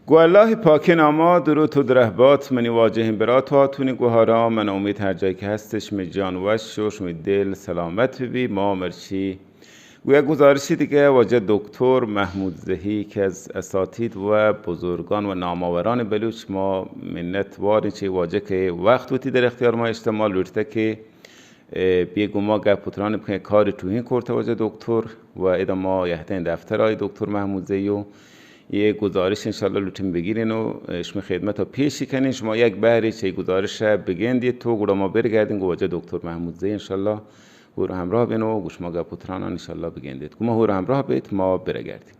گوں اللہ ءِ پاکیں نام ءَ دروت ءُ درہبات منی واجہیں برات ءُ ہاتونی گوہاراں، من امیت ہر جاہ کہ ہست شمئے جان وش ءُ شمئے دل سلامت بہ بی۔ ما مرچی گوں یک گزارشی دگہ واجہ دکتر محمود زہی کہ از اساتید و بزرگان و نامآوران بلوچ، ما منت واریں چہ واجہ کہ وقت وتی در اختیار ما اشتہ، ما لوٹتہ کہ اے، بیا گوں ما گپ ءُ تران بکن، کار ٹوہیں کرتہ واجہ دکتر و ادا ما یہتیں دفتر آئی دکتر محمود زئی ءُ یہ گزارش انشاءاللہ لوٹیں بگیریں ءُ شمئے خدمت ءَ پیشی کنیں۔ شما یک بہرے چہ گزارش ءَ بگندیت ءُ گڑا ما برگردیں گوں واجہ دکتر محمود زئی انشاءاللہ ہور ہمراہ بیں ءُ گوں شما گپ ءُ تراناں انشاءاللہ بگندیت۔ گوں ما ہور ہمراہ بیت، ما برگردیں۔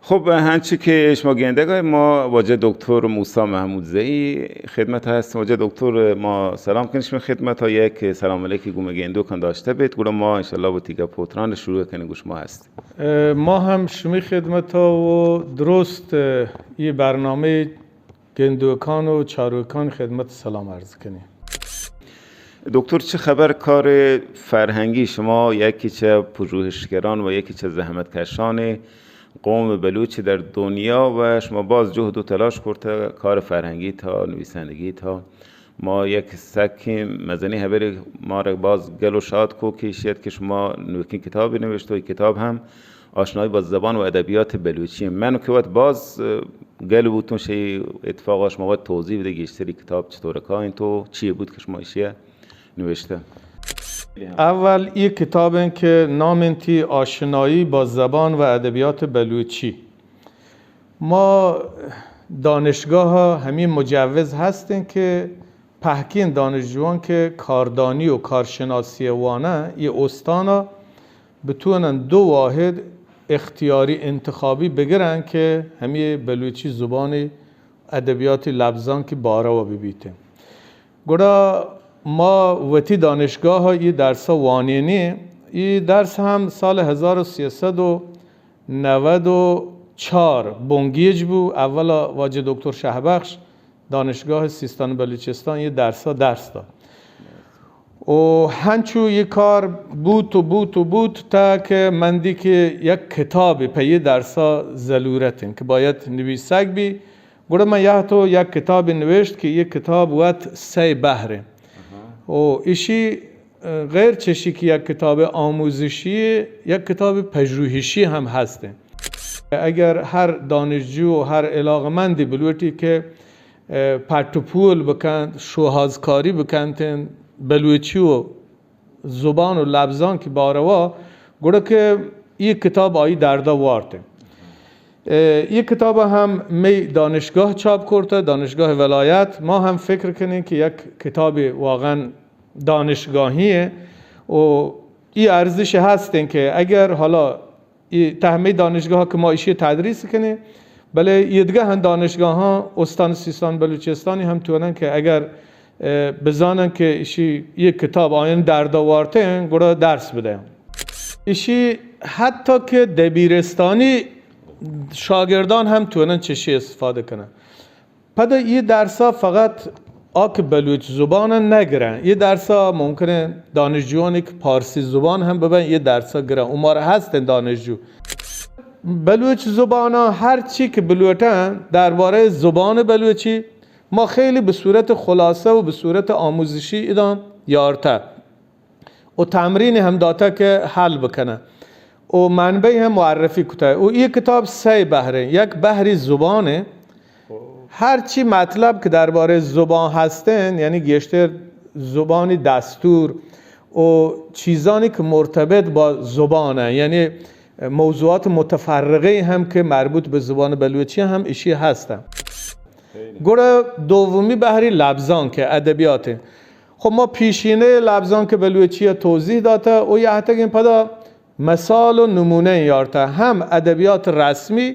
خب، ہنچی کہ شما گندگ ءَ، ما واجہ دکتر موسی محمود زئی خدمت ءَ ہست۔ واجہ دکتر، ما سلام کنیں شمئے خدمت ءَ، یک سلام علیکی گوں مئے گندوکاں داشتہ بیت، گڑا ما انشاءاللہ وتی گپ ءُ تران شروع کنیں، گوں شما ہست۔ اے، ما ہم شمئے خدمت ءَ ءُ درست، اے، یہ برنامہ گندوکان ءُ چاروکان خدمت سلام عرض کنیں۔ دکتر، چہ خبر کار فرہنگی؟ شما یکی چہ پژوہشگران و یکی چہ زحمتکشان قوم بلوچ در دنیا و شما باز جہد و تلاش کرتہ کار فرہنگی تا نویسندگی تا۔ ما یک سکیں مزنیں ہبرے مارا باز گل و شاد کو کہ ایشی ات کہ شما نوکیں کتابے نوشتہ و اے کتاب ہم آشنائی با زبان و ادبیات بلوچی انت۔ من کہ وت باز گل بوتوں شہ اے اتفاق ءَ، شما وت توضیح بدے گیشتر اے کتاب چطور کاینت و چی بوت کہ شما ایشی ءَ نوشتہ؟ اول اے کتاب انت کہ نام انتی آشنایی با زبان و ادبیات بلوچی۔ ما دانشگاہ ءَ ہمے مجوز ہستیں کہ پہکیں دانشجوان کہ کاردانی و کارشناسی وانہ اے استان ءَ بتوانن دو واحد اختیاری انتخابی بگرن کہ ہمے بلوچی زبان ادبیات لبزانکی باروا ببیت۔ گڑا ما وتی دانشگاہ ءَ اے درس ءَ وانینیں۔ اے درس ہم سال ہزار و سیصد و نود و چار بنگیج بو۔ اولا واجہ دکتر شہبخش دانشگاہ سیستان بلوچستان اے درس ءَ درس دات۔ و ہنچو اے کار بوت و بوت و بوت تا کہ من دی کہ یک کتابے پہ اے درس ءَ ضلورت انت کہ باید نویسگ بی۔ گڑا من یہت و یک کتابے نوشت کہ اے کتاب وت سئے بہر انت۔ و ایشی غیر چشی کہ یک کتاب آموزشی، یک کتاب پژوہشی ہم ہست انت۔ اگر ہر دانشجو و ہر علاقمندی بلوٹی کہ، اه، پٹ و پول بکنت، شوہازکاری بکنت، بلوچی و زبان و لبزانکی باروا، گڑا کہ اے کتاب آئی دردا وارت انت۔ اه، اے کتاب ہم می دانشگاہ چاپ کرتہ، دانشگاہ ولایت۔ ما ہم فکر کنیں کہ یک کتاب واقعاً دانشگاہی انت و اے ارزش ہست انت کہ اگر حالا اے تہ می دانشگاہ کہ ما ایشی تدریس کنیں، بلے اے دگہ ہم دانشگاہاں استان سیستان بلوچستانی ہم توانن کہ اگر، اه، بزانن کہ ایشی اے کتاب آیان دردا وارتیں، گڑا درس بدین۔ ایشی حتی کہ دبیرستانی شاگردان ہم توانن چشی استفادہ کنن۔ پدا اے درسا فقط آ کہ بلوچ زبان نگرن، اے درسا ممکن انت دانشجوانی کہ پارسی زبان ہم ببن، اے درسا گرن۔ و مارا ہستن دانشجو۔ بلوچ زبانا ہر چی کہ بلوٹن دربارہ زبان بلوچی، ما خیلی بہ صورت خلاصہ و بہ صورت آموزشی ادان یارتہ۔ و تمرین ہم داتہ کہ حل بکنہ و منبع ہم معرفی کتہ۔ و اے کتاب سئے بہر انت، یک بہری زبان انت۔ ہر چی مطلب کہ دربارہ زبان ہستن، یعنی گیشتر زبانی دستور و چیزانی کہ مرتبط با زبان انت، یعنی موضوعات متفرقہ ہم کہ مربوط بہ زبان بلوچی ہم ایشی ہستن۔ گڑا دومی بہری لبزانک ادبیات انت۔ خب ما پیشینہ لبزانک بلوچی ء توضیح داتہ و یہتگیں پدا مثال و نمونہ یارتہ ہم ادبیات رسمی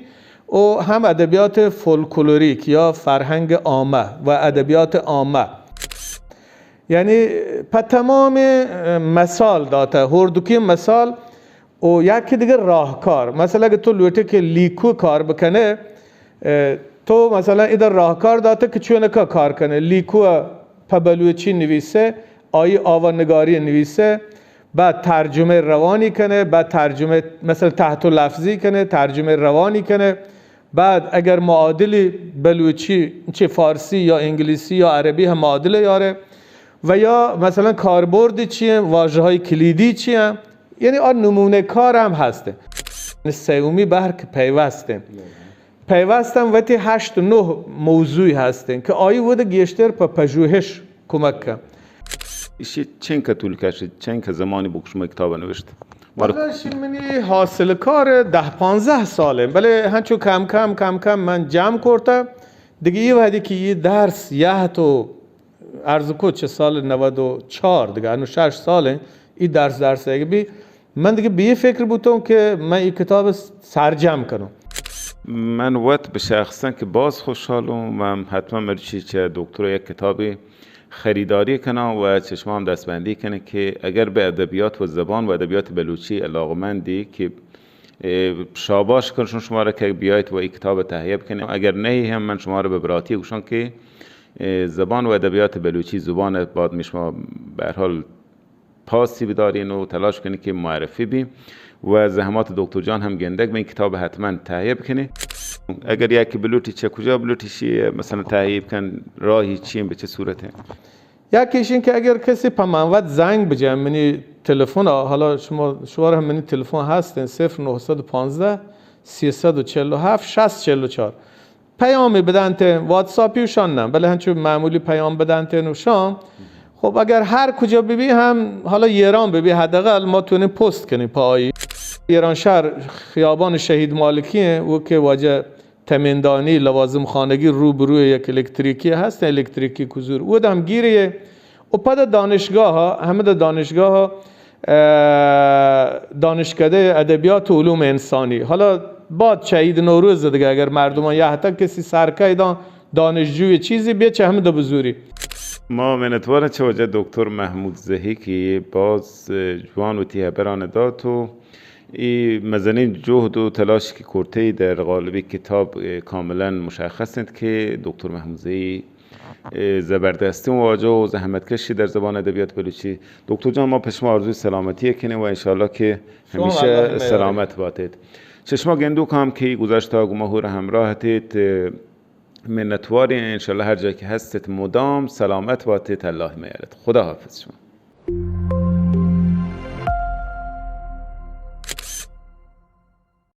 و هم ادبیات فولکلوریک یا فرهنگ عامه و ادبیات عامه. یعنی په تمام مثال داته، هوردکی مثال و یکی دیگه راهکار. مثلا اگه تو لوٹه که لیکو کار بکنه، اه، تو مثلا ادا راهکار داته که چونکا کار کنه. لیکو په بلوچی نویسه، آئی آوانگاری نویسه، بعد ترجمه روانی کنه، بعد ترجمه مثلا تحت لفظی کنه، ترجمه روانی کنه، بعد اگر معادلی بلوچی چه فارسی یا انگلیسی یا عربی هم معادل یاره و یا مثلا کاربرد چیه، واژه های کلیدی چیه، یعنی آ نمونه کار هم هسته. سومی بحر که پیوسته، پیوستم وتی هشت نه موضوعی هستن که آئی ود گیشتر په پژوهش کمک کن. ایشی چنکه طول کشید، چنکه زمانی بو که شما کتاب نوشت؟ والا شی منی حاصل کار ده پانزده ساله، بله هنچو کم کم کم کم من جمع کرته. دیگه یه وحدی که یه درس یه تو عرض کو چه سال نود و چهار، دیگه انو شش ساله ای درس درس اگه بی من دیگه به این فکر بوتم که من این کتاب سرجم کنم. من وت به شخصا که باز خوشحالم و حتما مروچی چه دکتر یک کتابی خریداری کنم و چه شما هم دستبندی کنید که اگر به ادبیات و زبان و ادبیات بلوچی علاقمندی که، اه، شاباش کنشون شما را که بیایید و این کتاب تهیه بکنید. اگر نه هم من شما را به براتی گوشان که، اه، زبان و ادبیات بلوچی زبان باد می شما به هر حال پاسی بدارین و تلاش کنی که معرفی بی و زحمات دکتر جان هم گندگ بی، کتاب حتما تهیه بکنی. اگر یکی بلوٹی چه کجا بلوٹی شی مثلا تهیه بکن، راهی چی به چه صورته؟ یکیش این که اگر کسی په من وت زنگ بجن منی تلفن ها، حالا شما شماره هم منی تلفن هستین، صفر نهصد و پانزده، سیصد و چهل و هفت، شصت چهل و چهار. پیامی بدنت، واتساپی و شان نه، بله هنچو معمولی پیام بدنت و شان. خب اگر هر کجا ببی هم، حالا ایران ببی، حداقل ما تونیم پست کنیم په آئی. ایران شهر خیابان شهید مالکی، او که واجه تمیندانی لوازم خانگی روبروی یک الکتریکی هست، الکتریکی کزور، او دم گیریه. و پد دانشگاه ها، همه دانشگاه ها، اه، دانشکده ادبیات و علوم انسانی. حالا بعد شهید نوروز دیگه اگر مردمان یه حتی کسی سرکه دان دانشجوی چیزی بیا چه همه بزوری. ما منتوارن چه واجه دکتر محمود زهی که باز، اه، جوان و تی هبران دات و ای مزنین جهد و تلاشی که کرته در قالب کتاب، اه، کاملا مشخص انت که دکتر محمود زهی اه، زبردستین واجه و زحمتکشی در زبان ادبیات بلوچی. دکتر جان، ما په شما آرزوی سلامتی کنیم و انشاءالله که همیشه سلامت باتید. چه شما گندوک هم که گذشته گو ما هور همراه اتید، اه، منتوارین. انشاءالله هر جا که هستید مدام سلامت باتید. الله میارد. خدا حافظ شما.